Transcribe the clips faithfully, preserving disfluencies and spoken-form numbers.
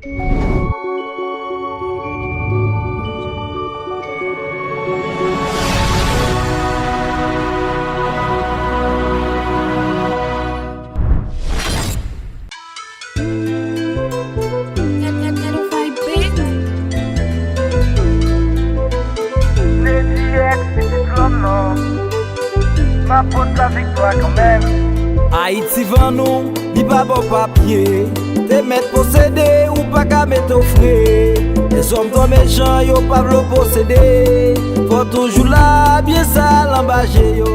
Lady X, pitit lòm nan. M ap pot laviktwa kanmenm. Ayiti vann ou, li pa ba w papye. Te mèt posede, ou pa ka mete w fre. Lèzòm twò mechan, yo pa vle w posede. Fò w toujou la, byen sal anba je yo.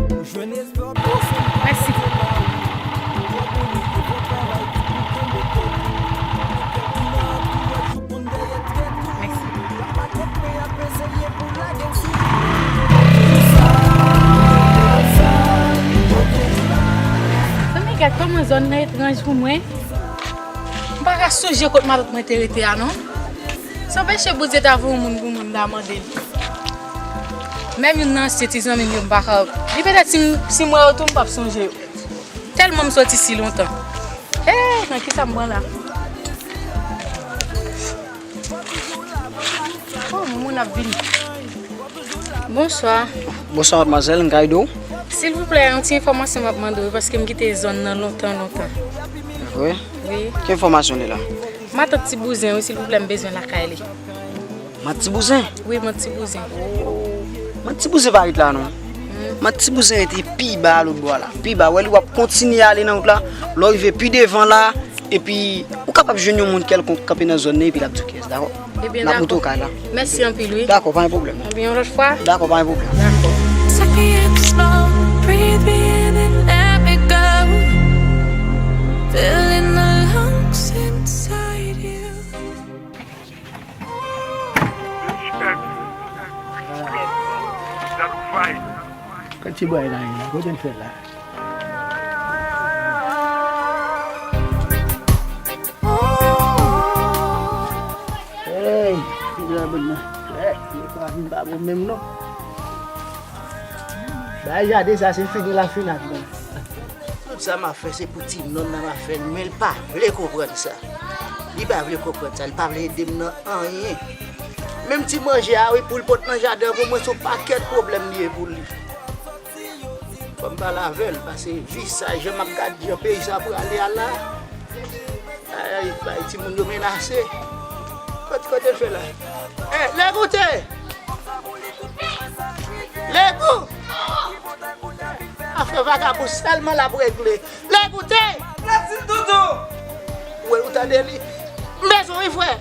Ou jwenn espè w posede. Mèsi. Mèsi. Zanmi, gad kòman zòn nan etranj pou mwen. M pa ka sonje kot matant mwen te rete a non. San peche Bondye ta voye yon moun pou mwen, m ta mande li. Menm youn nan ansyen ti zanmi m yo, m pa ka. Li petèt si m, si m wè yo tou, m p ap sonje yo. Tèlman m soti si lontan. Hey, nan kisa m pran la? Oh, moun ap vini. Bonswa. Bonswa, madmwazèl, m ka ede w? Silvouplè, yon ti enfòmasyon m ap mande w, paske m kite zòn nan lontan, lontan. Vre? Wi. Ki enfòmasyon li la? Matant Ti Bouzen, wi, silvouplè, m bezwen lakay li. Matant Ti Bouzen? Wi, Matant Ti Bouzen. Matant Ti Bouzen pa ret la, non. Matant Ti Bouzen rete pi ba lòt bò a la. Pi ba, wè li w ap kontinye ale nan wout la. Lè w rive pi devan la, epi ou kapab jwenn yon moun kèlkonk kanpe nan zòn nan, epi l ap di w kiyès, dakò? Ebyen, dakò. N ap montre w kay la. Mèsi anpil, wi. Dakò, pa gen pwoblèm. Ebyen, yon lòt fwa. Dakò, pa gen pwoblèm. Dakò. Suck me in slow, breathe me in and let me go. Feeling the lungs inside you. Fè ti bway la, kote n fè la? Hey, ti bway bon nan. Hey, li pa vin pa bon menm non. Bay jaden sa se fini la fini ak mwen. Tout sa m ap fè se pou ti nonm nan m ap fè l, men l pa vle konprann sa. Li pa vle konprann sa, li pa vle ede m nan anyen. Menm ti manje a wi pou l pot nan jaden an pou mwen se yon pakèt pwoblèm li ye pou li. Fò m pale avè l, pase vi sa, jan m ap gade jan peyi sa prale a la. Ay, bay timoun yo menase. Kot, kote l fè la? Eh, Legoute! Legou! Afè vagabon sèlman l ap regle. Legoute! Ou wè, ou tande li? M bezwen w wi, frè.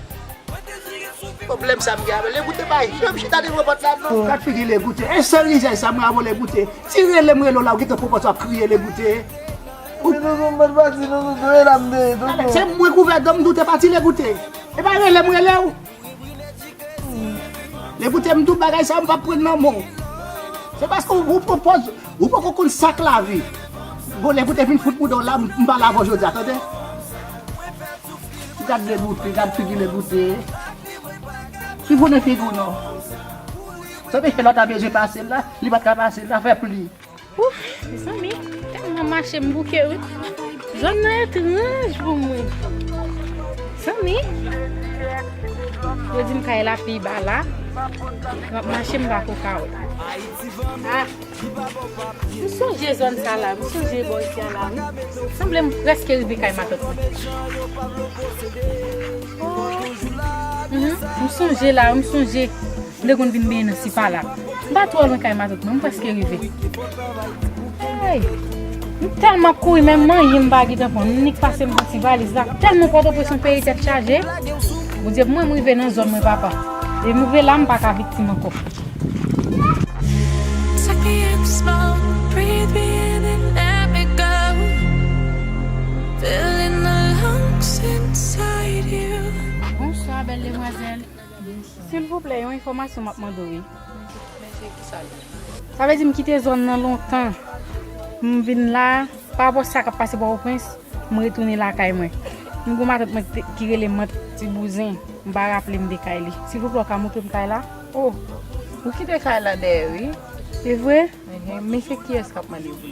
Pwoblèm sa m gen avè l. Legoute pa janm chita devan pòt la, non. Gad figi Legoute. E sèl rizèz sa m wè avè w Legoute. Si rele m rele w la, ou gentan pran pòz w ap kriye Legoute. Ou... Men tonton, m pa t pati non, tonton, e la m te ye, tonton. Se mwen k ouvè do m, m di w te pati Legoute. E pa rele m rele w. Legoute, m di w bagay sa yo m p ap pran nan men w. Se paske ou, ou pran pòz, ou poko konn sa k lavi. Bon, Legoute vin fout bouda w la, m, m pale avè w jodi a, tande. Gad Legoute, gad figi Legoute. Li konnen figi w non. Sa te fè lòt la bezwen pase l la, li pa t ka pase l la, fè pli. Ouf, mezanmi, tèlman mache m bouke wi. Zòn nan etranj pou mwen. Zanmi, yo di m kay la pi ba la. M ap mache m pa ko ka wè. Ah. M sonje zòn sa la, m sonje bò isi a la, wi. Sanble m prèske rive kay matant mwen. Oh. Mhm. M sonje la, m sonje m te konn vin benyen nan Sipala. M pa twò lwen kay matant mwen, m prèske rive. Hey! M tèlman ap kouri, menm manyen m pa gentan pran. M nik pase m pran ti valiz la. Tèlman Pòtoprens yon peyi tèt chaje. Bondye pou mwen, m rive nan zòn mwen, papa. E m rive la, m pa ka viktim ankò. Suck me in slow, breathe me in and let me go. Feeling the lungs inside you. Bonswa, bèl demwazèl. Silvouplè, yon enfòmasyon m ap mande w, wi. Men se, men se ki sa l ye? Sa vle di m kite zòn nan lontan. M vin la, pa rapò sa k ap pase Pòtoprens, m retounen lakay mwen. M gon matant mwen ki te, ki rele Mant Ti Bouzen. M pa raple m de kay li. Silvouplè, w ka montre m kay la? Oh, ou kite kay la dèyè, wi. Se vre? Enhen, men se kiyès k ap mande pou li?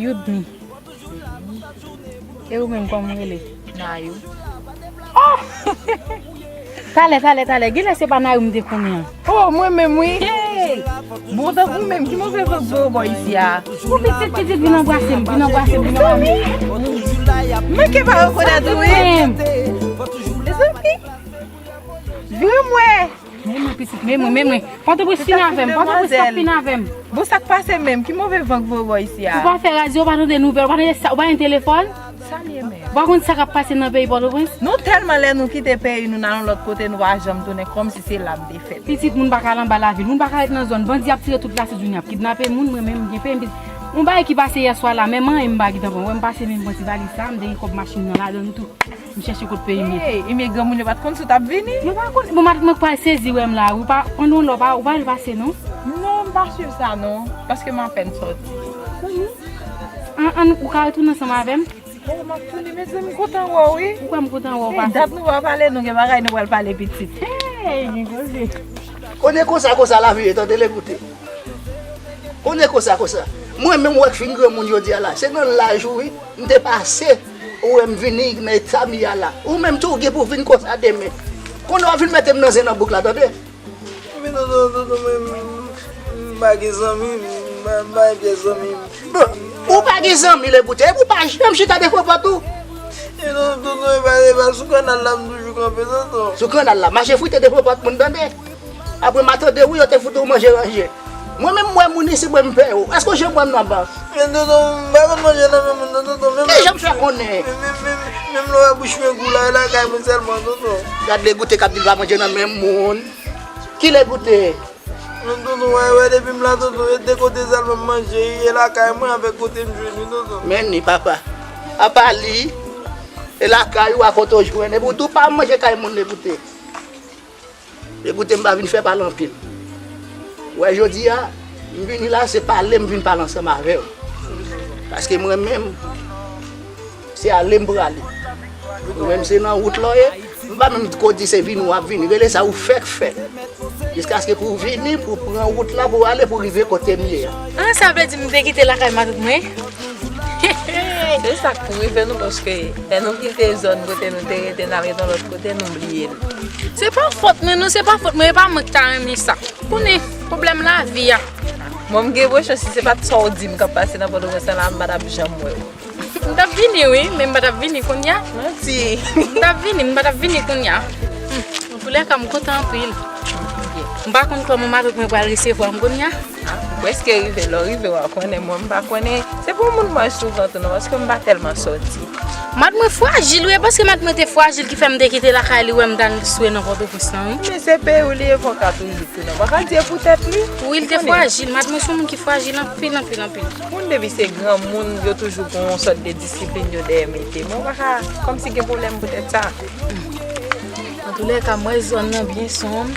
Youdmi. E ou menm, kòman w rele? Nayou. Talè, talè, talè. Genlè se pa Nari m te konnen an. Oh, mwen menm wi. Hey! Bon, tankou menm, ki move van k voye w bò isi a? Ou pitit, pitit, vin anbrase m, vin anbrase m, vin anbrase m. Manke pa rekonèt ou wi. Mezanmi. Vre mwen. Men mwen, pitit, men mwen, men mwen. Pòtoprens fin avè m, Pòtoprens fin avè m. Bon, sa k pase menm? Ki move van k voye w bò isi a? Ou pa fè radyo, ou pa tande nouvèl, ou pa tande sa, ou pa gen telefòn? Sa l ye menm? Ou pa konn sa k ap pase nan peyi Pòtoprens? Nou tèlman lè nou kite peyi nou, n al yon lòt kote, nou pa janm tounen, kòmsi se la m te fèt. Pitit, moun pa ka al anba lavil, moun pa ka ret nan zòn, bandi ap tire tout la sou jounè, ap kidnape moun, mwen menm, m gen peyi m, pitit. Yon bagay ki pase yè swa la, menm anyen m pa gentan pran, wè m pase menm pran ti valiz sa, m te gen kòb machin nan ladan l tou. M chèche kot peyi m ye. Hey, ebyen granmoun yo pa t konn si w t ap vini? Yo pa konn. Bon, matant mwen pral sezi wè m la wi. Ou pa, pandan w la, ou pa, ou pa vle pase non? Non, m pa swiv sa non, paske m apèn sòti. An, an, ou ka retounen ansanm avè m? Oh, m ap tounen, mezanmi, m kontan wè w wi. Ou kwè m kontan wè w pase? Dat nou pa pale, nou gen bagay nou pral pale pitit. Hey, gen koze. Konnen konsa, konsa lavi ye, tande Legoute. Konnen konsa, konsa. Mwen menm, ou wè k fin granmoun jodi a la. Se nan laj ou wi. M te pase, ou wè m vini nan eta m ye a la. Ou menm tou, ou gen pou w vin konsa demen. Konnen w ap vin mete m nan zen nan bouk la, tande? Men tonton, tonton, mwen, m pa gen zanmi, m pa, m pa gen pyès zanmi. Bon, ou pa gen zanmi, Legoute, epi ou pa janm chita defo pòt ou. E tonton, tonton, e pa, e pa sou kanal la m toujou kanpe, tonton. Sou kanal la, mache frite defo pòt moun, tande? Apre m a tande wi, yo te fout ou manje ranje. Mwen menm m wè moun isi, mwen m pè ou. Èske w janm wè m nan bank? Men tonton, m pa konn manje nan men moun non, tonton. Menm, e jan m fè konnen? Menm, menm, menm, menm lè w wè bouch mwen gou la, e lakay mwen sèlman, tonton. Gad Legoute k ap di l pa manje nan men moun. Ki Legoute? Men tonton, wè, wè depi m la, tonton, e de kote sèlman m manje, e lakay mwen avèk kote m jwenn li, tonton. Men ni papa. Apa li, e lakay ou a kote w jwenn, epi w tou pa manje kay moun Legoute. Ekoute, m pa vin fè pale anpil. Ou wè, jodi a, m vini la, se pale m vin pale ansanm avè w. Paske mwen menm, se ale m prale. Ou menm, se nan wout la w ye. M pa menm ko di se vini w ap vini. Rele sa ou fèk fè. Jiskaske pou w vini, pou w pran wout la, pou w ale, pou w rive kote m ye a. Ah, sa vle di m te kite lakay matant mwen? Se sa k pou rive nou, paske lè nou kite zòn kote nou te rete, n al rete yon lòt kote, nou bliye l. Se pa fòt mwen non, se pa fòt mwen, e pa mwen ki ta renmen sa. Konnen pwoblèm lavi a. Mwen, m gen enpresyon si se pa t sa w di m k ap pase nan Pòtoprens lan la, m pa t ap janm wè w. M t ap vini wi, men m pa t ap vini kounye a. Manti. M t ap vini, m pa t ap vini kounye a. Hmm, antoulèka, m kontan anpil. M pa konn kòman matant mwen pral resevwa m kounye a. Ah, ou prèske rive, lè w rive w a konnen, mwen m pa konnen. Se pou moun mwen souvan tou non, paske m pa tèlman sòti. Matant mwen frajil wi, e paske matant mwen te frajil ki fè m te kite lakay li, wè m t al swe nan Pòtoprens lan wi. Men se peyi w li ye, fò w ka toujou tounen. Ou pa ka di e pou tèt li. Wi, li te frajil, matant mwen se yon moun ki frajil anpil, anpil, anpil. Moun depi se granmoun, yo toujou gen yon sòt de disiplin yo dèyè mete. Men ou pa ka kòmsi gen pwoblèm poutèt sa. Antoulèka, m wè zòn nan byen sonm.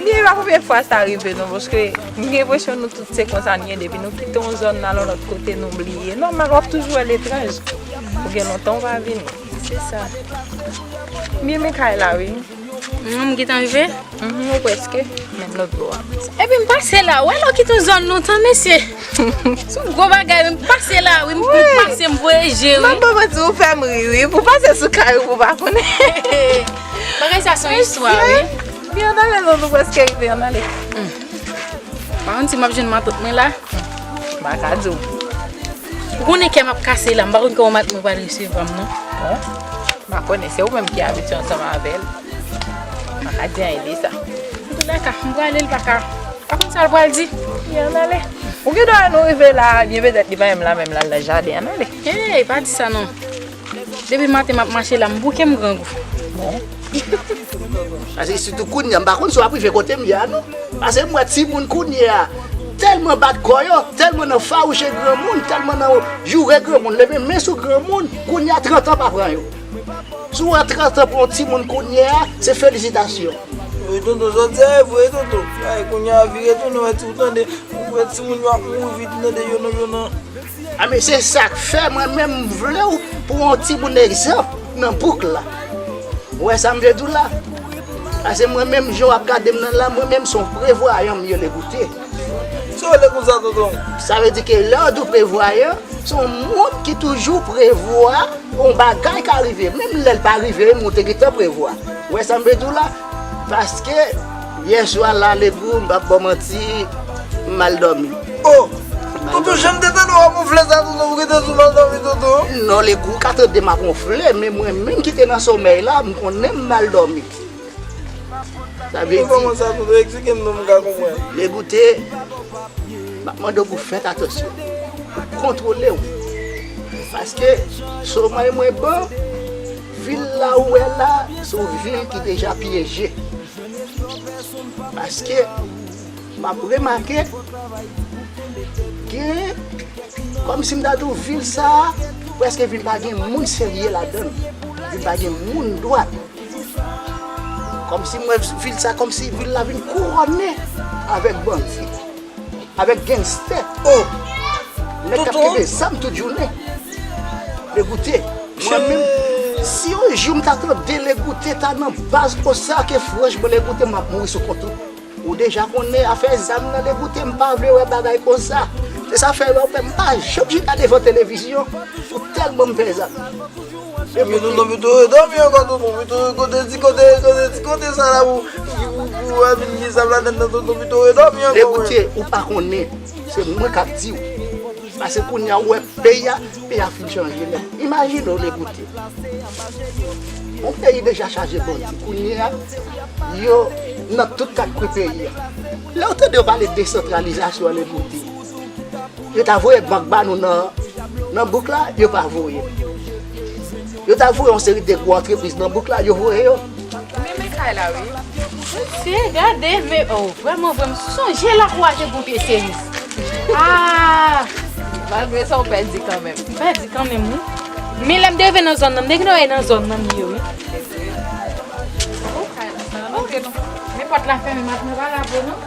Li pa premye fwa sa rive non, paske m gen enpresyon nou tout se konsa n ye, depi nou kite yon zòn n al yon lòt kote, nou bliye. Nòmal, w ap toujou wè letranj. Ou gen lontan ou pa vini. Se sa. M byen men kay la wi. Mwen, m gentan rive? Mhm, ou prèske. Men lòt bò a. Epi m pase la, wè lè w kite yon zòn lontan, mesye. Se yon gwo bagay, wi, m pase la, wi, m pase, m voye je, wi. M ap ban manti, ou fè m ri, wi. Pou pase sou kay ou, pou pa konnen. Bagay sa se yon istwa, wi. Byen, ann ale non, nou prèske rive, ann ale. Hmm. Pa konn si m ap jwenn matant mwen la. M pa ka di w. Ou konnen kè m ap kase la, m pa konn kòman matant mwen pral resevwa m, non. Bon, m pa konnen, se ou menm ki abitye ansanm avè l. M pa ka di anyen de sa. Antoulèka, m prale, l pa ka, pa konn sa l pral di. Byen, ann ale. Ou gen dwa wè nou rive la, byen petèt li pa menm la, menm l al nan jaden, ann ale. Hey, pa di sa non. Depi maten m ap mache la, m bouke, m grangou. Bon. Paske sitou kounye a, m pa konn si w ap rive kote m ye a non. Paske m wè timoun kounye a tèlman bat kò yo, tèlman nan fawouche granmoun, tèlman nan joure granmoun, leve men sou granmoun, kounye a trant an pa pran yo. Si w wè trant an pran yon timoun kounye a, se felisitasyon. Wi, tonton, sa w di a e vre, tonton. Ay, kounye a vire tounen, wè ti, ou tande, ou wè timoun yo ap mouri vit, tande, yo nan, yo nan. A, men se sa k fè mwen menm m vle w pou yon timoun egzanp nan bouk la. Ou wè sa m vle di w la? Paske mwen menm, jan w ap gade m nan la, mwen menm se yon prevwayan m ye, Legoute. Yo rele konsa, tonton. Sa vle di ke lè w di w prevwayan, se yon moun ki toujou prevwa yon bagay ka rive. Menm lè l pa rive, menm ou te gentan prevwa. Ou wè sa m vle di w la? Paske yè swa la, Legou, m p ap ba w manti, m mal dòmi. Oh! Tonton, jan m te tande w ap wonfle sa, tonton, ou gentan sou mal dòmi, tonton? Non, Legou, ou ka tande m ap wonfle, men mwen menm ki te nan somèy la, m konnen m mal dòmi. Sa vle di, kòman sa, tonton? Eksplike m non, m ka konprann. Legoute, m ap mande w pou w fè atansyon, pou w kontwole w. Paske somèy mwen bon, vil la ou wè la, se yon vil ki deja pyeje. Paske m ap remake, gen, kòmsi m ta di w, vil sa a prèske vin pa gen moun serye ladan l. Vin pa gen moun dwat. Kòmsi m wè vil sa, kòmsi vil la vin kouwòne avèk bandi, avèk gangstè. Oh! Nèg k ap kenbe zam tout jounen. Legoute, mwen menm, si yon jou m ta tande Legoute ta nan baz konsa, ke franchman, Legoute, m ap mouri sou kont ou. Ou deja konnen afè zam nan, Legoute, m pa vle wè bagay konsa. Se sa fè, wè, m pa janm chita devan televizyon pou tèlman m pè zam. Epi tonton, pito redòmi ankò, tonton, pito kote ti kote, kote ti kote sa la pou, pou, pou wè vin gen zam ladan nan, tonton, pito redòmi ankò. Legoute, ou pa konnen, se mwen k ap di w. Paske kounye a, ou wè peyi a, peyi a fin chanje nèt. Imajine w, Legoute. Yon peyi deja chaje bandi. Kounye a, yo nan tout kat kwen peyi a. Lè w tande yo pale desantralizasyon an, Legoute, yo ta voye bank ba nou nan, nan bouk la, yo pa voye. Yo ta voye yon seri de gwo antrepriz nan bouk la, yo voye yo. Men, men kay la, wi. Mesye, gade, men, oh, vrèman, vrèman, sonje lakou a te gon pye seris. Ah! Malgre sa, ou pèdi kanmenm. M pèdi kanmenm, wi. Men lè m te rive nan zòn nan, m te gentan wè nan zòn nan m ye, wi. Oh, kay la, sa va. Men pòt la fèmen, m ap nan pa la pou non.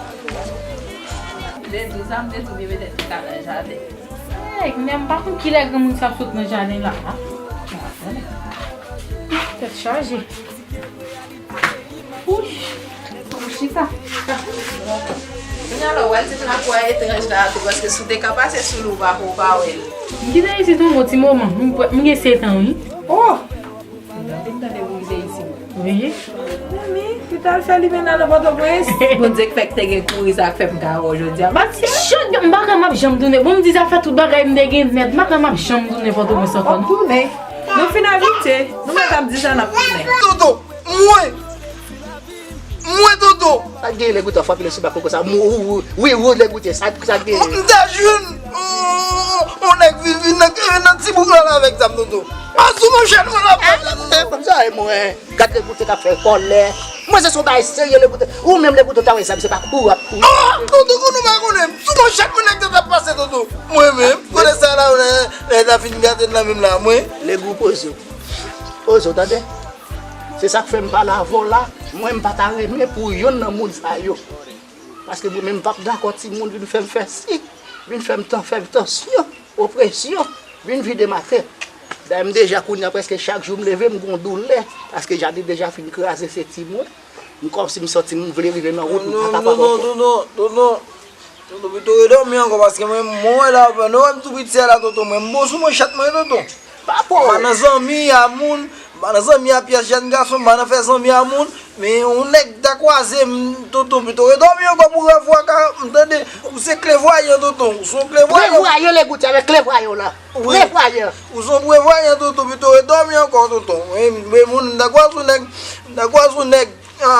M te di w sa, m te di w li petèt li ka nan jaden. Hey, kounye a m pa konn kilè granmoun sa ap sot nan jaden la a. Tèt chaje. Wouch. Chita. Kounye a la, w al di m lakou a etranj la tou, paske si w te ka pase sou li, w pa, w pa wè l. M kite isit yon bon ti moman. M, m gen sèt an, wi. Oh! Mwen vin tande pou kite isit. Wi. Mami, ou t al fè limena nan Pòtoprens? Bondye k fè k te gen kouri, sa k fè m ka wè w jodi a. Matye! Chak jou, m pa kwè m ap janm tounen. Bon, m di zafè tout bagay m te gen nèt, m pa kwè m ap janm tounen Pòtoprens ankò, non. W ap tounen. Nou fin envite. Nou mèt ap di sa n ap tounen. Toto, mwen! Mwen, tonton! Sa k genyen, Legoute, w frape le sou bak konsa? Mou, ou, ou, wi, ou, Legoute, sa, sa k genyen? M te jwenn yon nèg vin, vin nan, nan ti bouk la avèk zam, tonton. Asou manchèt mwen l ap pase, tonton. Konsa, e mwen, gad Legoute k ap fè kòlè. Mwen, se yon bagay serye, Legoute. Ou menm, Legoute, w ta wè zam, se pa kouri w ap kouri. Ah, tonton, konnen w pa konnen. Sou manchèt mwen nèg sa t ap pase, tonton. Mwen menm, konnen sa la, lè, lè ta fin gate nan men m la, mwen. Legou, poze w. Poze w, tande? Se sa k fè m pale avè w la, mwen m pa ta renmen pou yonn nan moun sa yo. Paske mwen menm m p ap dakò timoun vin fè m fè sik, vin fè m tan, fè m tansyon, opresyon, vin vide m atè. Dayè m deja kounye a prèske chak jou m leve m gon doulè, paske jaden deja fin kraze se timoun. M kòmsi m santi m vle rive nan wout, m pa kapab ankò. Non, non, non, non, non. Tonton, pito redòmi ankò, paske mwen, mwen wè la, nou wè m tou piti a la, tonton, mwen, m bon sou manchèt mwen, tonton. Pa pou. M pa nan zanmi a moun, m pa nan zanmi a pyès jèn gason, m pa nan fè zanmi a moun, men yon nèg ta kwaze m, tonton, pito redòmi ankò pou revwa ka, m tande, ou se klevwayan, tonton, ou se yon klevwayan. Prevwayan, Legoute, avèk klevwayan w la. Wi. Prevwayan. Ou se yon prevwayan, tonton, pito redòmi ankò, tonton. Wi, m, wi, moun, m ta kwaze yon nèg, m ta kwaze yon nèg,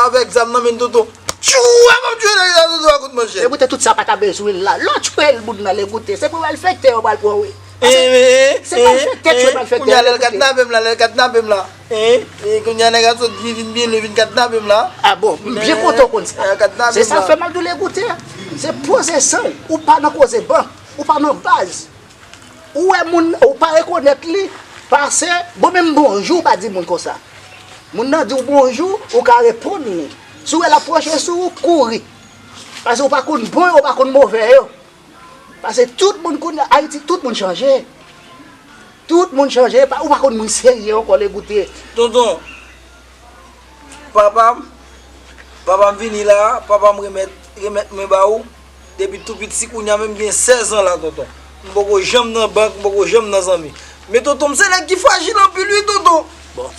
avèk zam nan men tonton. Tchou! Epi m tchwe nèg la tonton a kout manchèt. Legoute, tout sa pa ta bezwen l la. Lè w tchwe l moun nan, Legoute, se pou malfektè yo pral pran wi. Paske se malfektè tchwe malfektè. Kounye a lè l katnape m la, lè l katnape m la. Kounye a nèg la sot vin, vin byen lwen vin katnape m la. Ah bon, m byen kontan w konn sa. Se sa fè m ap di w Legoute. Se poze san w, ou pa nan koze ban, ou pa nan baz. Ou wè moun nan, ou pa rekonèt li, pase, bon, menm bonjou ou pa di moun konsa. Moun nan di w bonjou, ou ka reponn li. Si w wè l ap pwoche sou ou, kouri. Pase ou pa konn bon yo, ou pa konn move yo. Pase tout moun kounye a, Ayiti, tout moun chanje. Tout moun chanje, pa, ou pa konn moun serye ankò Legoute. Tonton, papa m, papa m vini la, papa m remèt, remèt mwen ba ou. Depi tou piti kounye a menm gen sèz an la, tonton. M poko janm nan bank, m poko janm nan zanmi. Men tonton, m se nèg ki frajil anpil wi, tonton.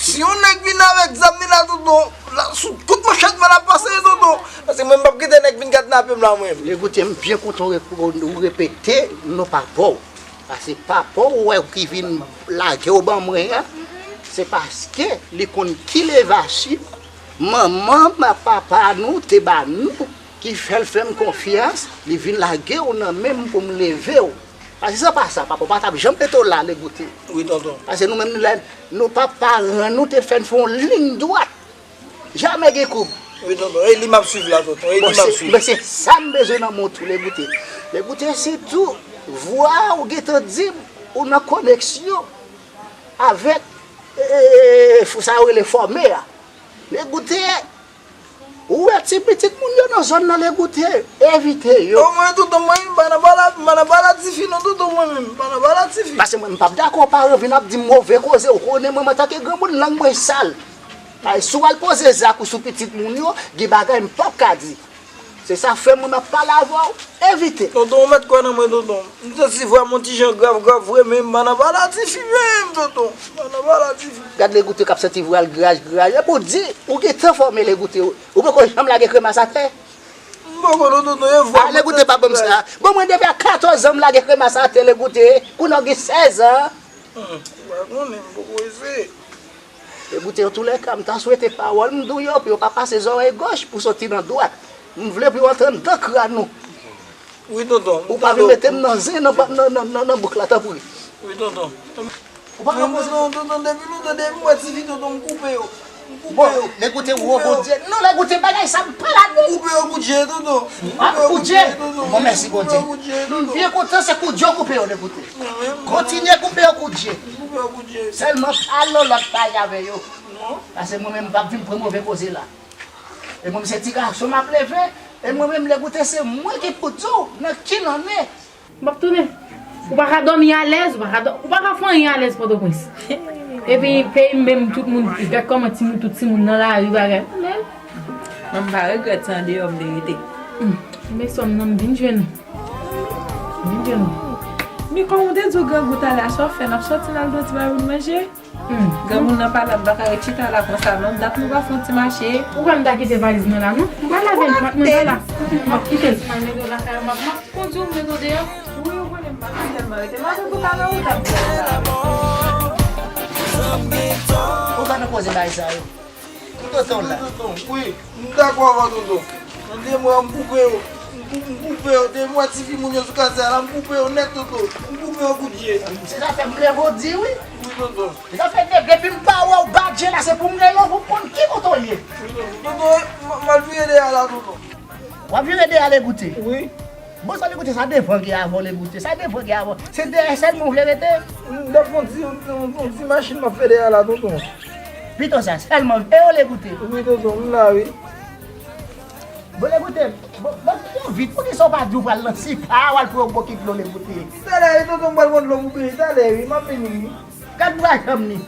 Si yon nèg vin avèk zam li la, tonton, la, sou kout manchèt mwen l ap pase wi, tonton. Paske mwen m p ap kite nèg vin katnape m la, mwen. Legoute, m byen kontan ou re-, ou repete non papa w. Paske papa w ou wè ki vin lage w ban mwen an, se paske li konn ki levasyon manman m ak papa nou te ba nou, ki fè l fè m konfyans, li vin lage w nan men m pou m leve w. Paske san pa sa, papa w pa t ap janm mete w la, Legoute. Wi, tonton. Paske nou menm, lè nou papa paran nou te fè n fè yon liy dwat. Jamè gen koub. Wi, tonton. E li m ap swiv la, tonton. E li m ap swiv. Bon, se, men se sa m bezwen nan men w tou, Legoute. Legoute, sitou, vwa ou gentan di m, ou nan koneksyon avèk, e, e, e, sa yo rele fòme a. Legoute, ou wè ti pitit moun yo nan zòn nan, Legoute, evite yo. O, mwen, tonton, mwen, m pa nan bala, m pa nan bala tifi, non, tonton, mwen menm, m pa nan bala tifi. Paske mwen, m p ap dakò paran vin ap di m move koze, ou konnen mwen, antanke granmoun, lang mwen sal. Ay, si w al poze zak ou sou pitit moun yo, gen bagay m p ap ka di. Se sa k fè mwen m ap pale avè w, evite. Tonton, ou mèt kwè nan mwen, tonton. M santi vwa m yon ti jan grav, grav vre, men m pa nan bala tifi menm, tonton. M pa nan bala tifi. Gad Legoute k ap santi vwa l graj, graj. E pou di, ou gentan fòme Legoute. Ou poko janm lage kremas atè? M poko non, tonton, e vwa m. A, Legoute pa ban m sa. Bon, mwen depi a katòz an m lage kremas atè, Legoute. Kounye a w gen sèz an. Hmm, ou pa konnen, m poko eseye. Legoute, antoulèka, m ta swete pawòl m di w yo pou yo pa pase zòrèy gòch pou soti nan dwat. M vle pou yo antre anndan kràn ou. Wi, tonton. Ou pa vin mete m nan zen nan, nan, nan, nan, nan bouk la, tanpri. Wi, tonton. Ou pa ka poze. Tonton, tonton, depi lontan, depi m wè tifi, tonton, m koupe yo. M koupe yo. Bon, Legoute, ou o Bondye. Non, Legoute, bagay sa, m pa ladann. M koupe yo kout je, tonton. M koupe yo kout je. Bon, mèsi Bondye. M byen kontan se kout je w koupe yo, Legoute. Kontinye koupe yo kout je. M koupe yo kout je. Sèlman pa lòlòt pa avè yo. Non. Paske mwen menm m p ap vin pran move koze la. E mwen menm se ti gason m ap leve. E mwen menm Legoute se mwen ki pou di w nan ki lannen. M p ap tounen. Ou pa ka dòmi alèz, ou pa ka dò-, ou pa ka fè anyen alèz Pòtoprens. Epi peyi m menm tout moun, gad kòman timoun, tout timoun nan lari bagay. Mwen m pa regrèt se andeyò m te rete. Hmm. Men sòm nan m vin jwenn ou. M vin jwenn ou. Men kòm ou te di w grangou talè a, sa w fè, n ap sòti n al doti ba moun manje? Hmm. Granmoun nan pa la, m pa ka ret chita la konsa non. Dat nou pa fè yon ti mache. Ou kwè m ta kite valiz mwen la non? M pral lave l, mat mwen pa la. M ap kite l. M al mete w lakay ou, m ap, m ap kondi w, m mete w deyò. Wi, ou konnen m pa ka tèlman rete. M ap fè bouka nan wout ap di la. Ou pa nan koze bagay sa yo. Tonton la. Tonton, wi, m dakò avè w, tonton. Nan de mwa, m koupe yo. M kou-, m koupe yo. De mwa, tifi moun yo sou kaz la, m koupe yo nèt, tonton. M koupe yo kout je. Se zafè m leve w di, wi. Wi, tonton. Se zafè de-, depi m pa wè w bat je la, se pou m rele w pou m konn ki kote w ye. Wi, tonton. Tonton, m, m al vire dèyè a la, tonton. W ap vire dèyè a Legoute? Wi. Bon, sa Legoute, sa devan gen avè w, Legoute. Sa devan gen avè w. Se dèyè sèlman w vle rete? M t ap fè yon ti, yon, yon, yon ti machin m ap fè dèyè a la, tonton. Pito sa, sèlman e w Legoute. Wi, tonton, m la, wi. Bon, Legoute, bon, bon, bon, vit, poukisa w pa di w pral nan ti ka, w al pran yon bokit dlo, Legoute? Talè, wi, tonton, m pral pran dlo pou bebe, talè, wi, m ap vini, wi. Gad bra janm li.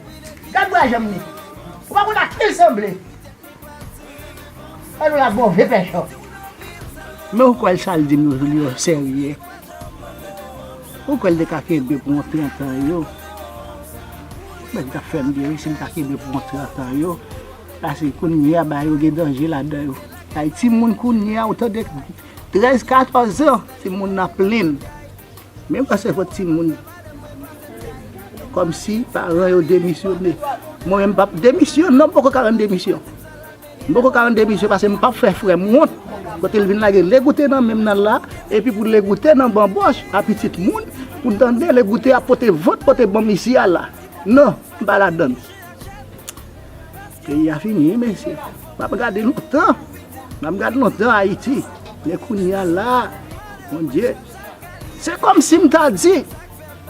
Gad bra janm li. Ou pa konn ak ki l sanble. Sa nou la move pèchon. Men ou kwè l sa l di m yo, yo serye? Ou kwè l te ka kenbe pou yon trant an yo? Men l t ap fè m byen wi si l ta kenbe pou yon trant an yo. Paske kounye a bagay yo gen danje ladan yo. Ay timoun kounye a ou tande trèz, katòz an, timoun nan plenn. Men w ka sèvi timoun kòmsi paran yo demisyone. Mwen menm m p ap demisyon, non, m poko ka rann demisyon. M poko ka rann demisyon paske m p ap fè frè m wont. Kote l vin lage Legoute nan men m nan la, epi pou Legoute nan banbòch a pitit moun, pou n tande Legoute ap pote vant, pote ban m isi a la. Non, m pa ladann. Peyi a fini, wi, mesye. M ap gade lontan. M ap gade lontan Ayiti. Men kounye a la, Bondye. Se kòmsi m ta di,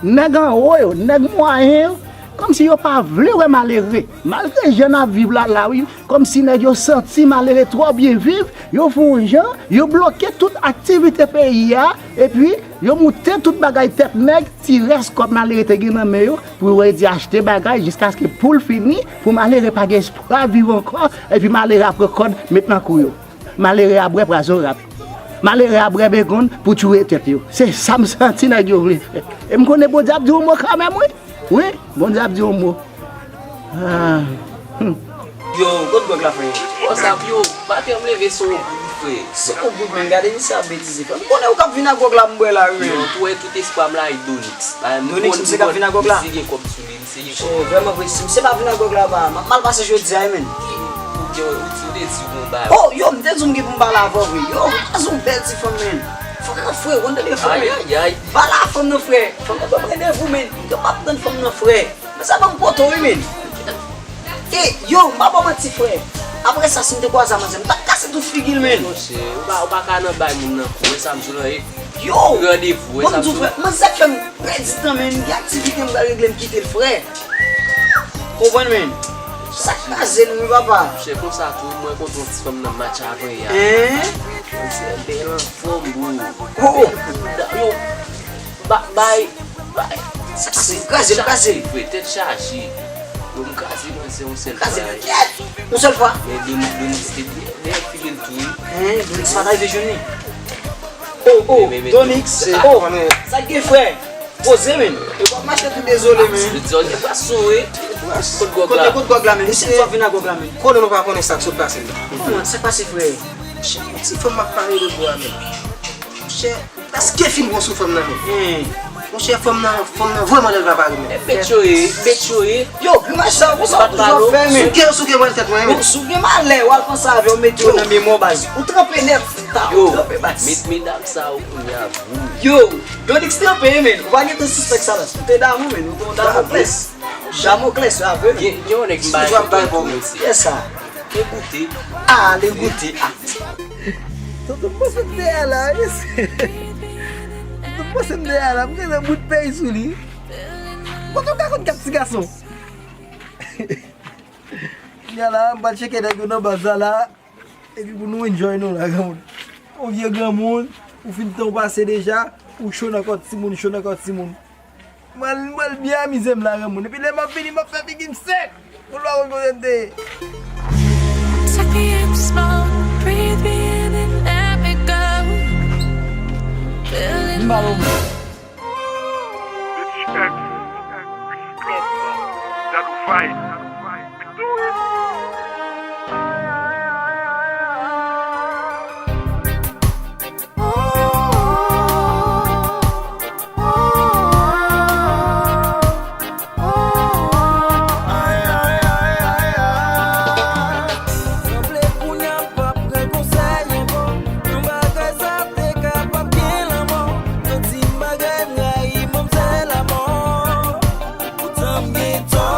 nèg anwo yo, nèg mwayen yo, kòmsi yo pa vle wè malere. Malgre jan n ap viv la, la, wi, kòmsi nèg yo santi malere twò byen viv, yo fè yon jan, yo bloke tout aktivite peyi a, epi yo moute tout bagay tèt nèg, ti rès kòb malere te gen nan men yo, pou yo redi achte bagay jiskaske pou l fini, pou malere pa gen espwa viv ankò, epi malere a pran kòd met nan kou yo. Malere a bwè pwazon rat. Malere a bwè begonn pou tchoure tèt yo. Se sa m santi nèg yo vle fè. E m konnen Bondye ap di yon mo kanmenm, wi. Wi, Bondye ap di yon mo. Ah. Hmm. Yo, kot gwòg la, frè? What's up, yo? Maten an m leve se yon goud, frè. Se yon goud, men gade misye ap betize, frè. M konnen ou k ap vin ak gwòg la m bwè la, wi, men. Yo, tou wè tout espwa m la, e Donix. Donix, misye k ap vin ak gwòg la? Misye gen kòb sou li, misye gen kòb. Vrèman vre, si misye pa vin ak gwòg la, ba, m ap mal pase jodi a, wi, men. Ou te di w te di w gon bagay. Oh, yo, m te di w m gen pou m pale avè w, vre. Yo, m ta di w bèl ti fanm, men. Fanm nan fre, ou konn tande, frè, men. Ayayay. Pale a fanm nan, frè. Fanm nan ban m randevou, men. M kapab tann fanm nan, frè. Men sa ban m poto, wi, men. E, yo, m pa ba w manti, frè. Apre sa, si m te kwaze a manzè, m t ap kase tout figi l, men. Monchè, ou pa, ou pa ka nan bay moun nan kou, wè sa m di w lan, e. Yo! Randevou, wè sa m di w. Bon, m di w, frè, manzè fè m pèdi tan, men. Gen aktivite m pral regle, m kite l, frè. Konprann, men. Sa kraze nou, wi, papa. Monchè, konsa tou, mwen kontre yon ti fanm nan match avan yè a. Hein? Se bèl anfòm, bro. Oh, oh. Yo, ba, bay, bay. Sa pase, kraze, kraze. Frè, tèt chaje. Yo, m kraze, mwen, se yon sèl bagay. Kraze, kèt. Yon sèl fwa. Men Donix, Donix te byen, byen file l tou, wi. Hein, Donix pa t rive jwenn li. Oh, oh, Donix, oh. Sa k gen, frè? Poze, men. E w ap mache tou dezole, men. Yo di w gen pwason, wi. Kot gwòg la? Kote, kot gwòg la, men? Misye, w ap vin ak gwòg la, men. Konnen nou pa konnen sa k sot pase, men. Kòman? Sa k pase, frè? Ti fanm m ap pale de bò a, men. Monchè, èske fin bon sou fanm nan, men? Monchè, fanm nan, fanm nan vrèman lè l pa pare, men. E bèt yo ye, bèt yo ye. Yo, grimas sa, konsa w toujou ap fè, men. Souke yo, souke mwen tèt mwen, men. Bon, si w gen malè, w al pran sa avè w, mete yo nan memwa w, baz. Ou tranpe nèt, ou tranpe, baz. Yo, met medam sa yo kounye a, boum. Yo, Donix tranpe, men. Ou pa gentan sispèk sa, baz. Ou te damou, men. Ou te yon Damoklès. Damoklès, w ap vre, men. Gen, gen yon nèg m bay konprann tou, mesye. Kiyès sa? Degoute. Ah, degoute. Ah. Tonton panse m te a la, wi. Tonton panse m te a la, m gen nan bout pèy sou li. Mwen konn ka konn kat ti gason. Kounye a la, m pral tcheke nèg yo nan baz la la. Epi pou nou enjoy nou la, granmoun. Yon vye granmoun, ou fin tan w pase deja, ou cho nan kò timoun, cho nan kò timoun. Mwen, mwen byen amize m la, granmoun. Epi lè m ap vini, m ap fè figi m sèk. Moun pa konn kote m te ye. Suck me in slow, breathe me in and let me go. Feeling. M ba l yon. Bitch X, Ricky Club, Dadou Vibes, we do it. Sanble kounye a m p ap pran konsèy ankò. Yon bagay sa te kapab gen lanmò. Yo di m bagay m rayi manmzèl amò. Poutan m gen tò.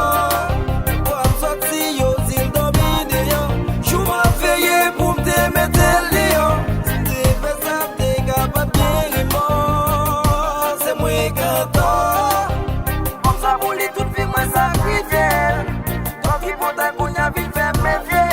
Fwa m sòti yo di l dòmi deyò. Jou m ap veye pou m te mete l deyò. Si m te fè sa m te kapab gen remò. Se mwen k antò. Kòmsa pou li tout vi mwen sakrifye l. Twò tripotay kounye a vin fè m mefye.